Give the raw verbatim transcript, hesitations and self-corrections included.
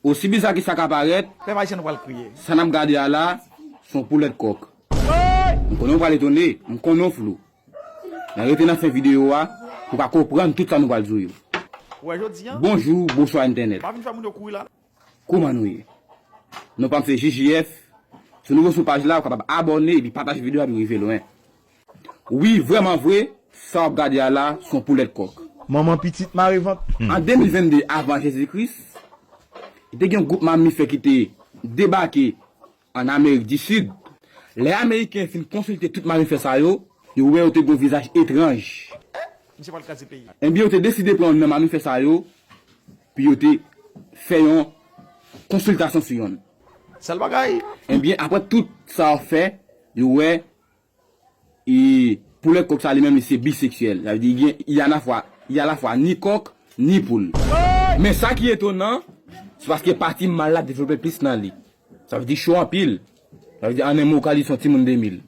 Osi biza ke sa ka parèt, pèp ayisyen nou pral kriye. Sa n ap gade a la, se yon poulèt kòk. M konnen w pral etone, m konnen w flou. Men rete nan fen videyo a pou w ka konprann tout sa nou pral di w yo. Ou wè jodi a? Bonjou, bonswa entènèt. Pa vin fè moun yo kouri la. Kòman nou ye? Non pa m se J J F. Si w nouvo sou paj la, ou kapab abòne epi pataje videyo a pou l rive lwen. Wi, vrèman vre, sa w ap gade a la, se yon poulèt kòk. Manman pitit mare vant. An de mil vennde avan Jezi Kris, te gen yon gwoup mamifè ki te debake an Amerik di Sid. Lè Ameriken fin konsilte tout mamifè sa yo, yo wè yo te gen yon vizaj etranj. Misye pral kraze peyi. Ebyen, yo te deside pran youn nan mamifè sa yo, pou yo te fè yon konsiltasyon sou yonn. Sèl bagay. Ebyen, apre tout sa yo fè, yo wè, e, poulèt kòk sa li menm, li se biseksyèl. Sa vle di, li gen, li alafwa, li alafwa ni kòk, ni poul. Men sa ki etonan, se paske pati mal la devlope plis nan li. Sa vle di cho anpil. Sa vle di, an en mo, ou ka di se yon timoun de mil.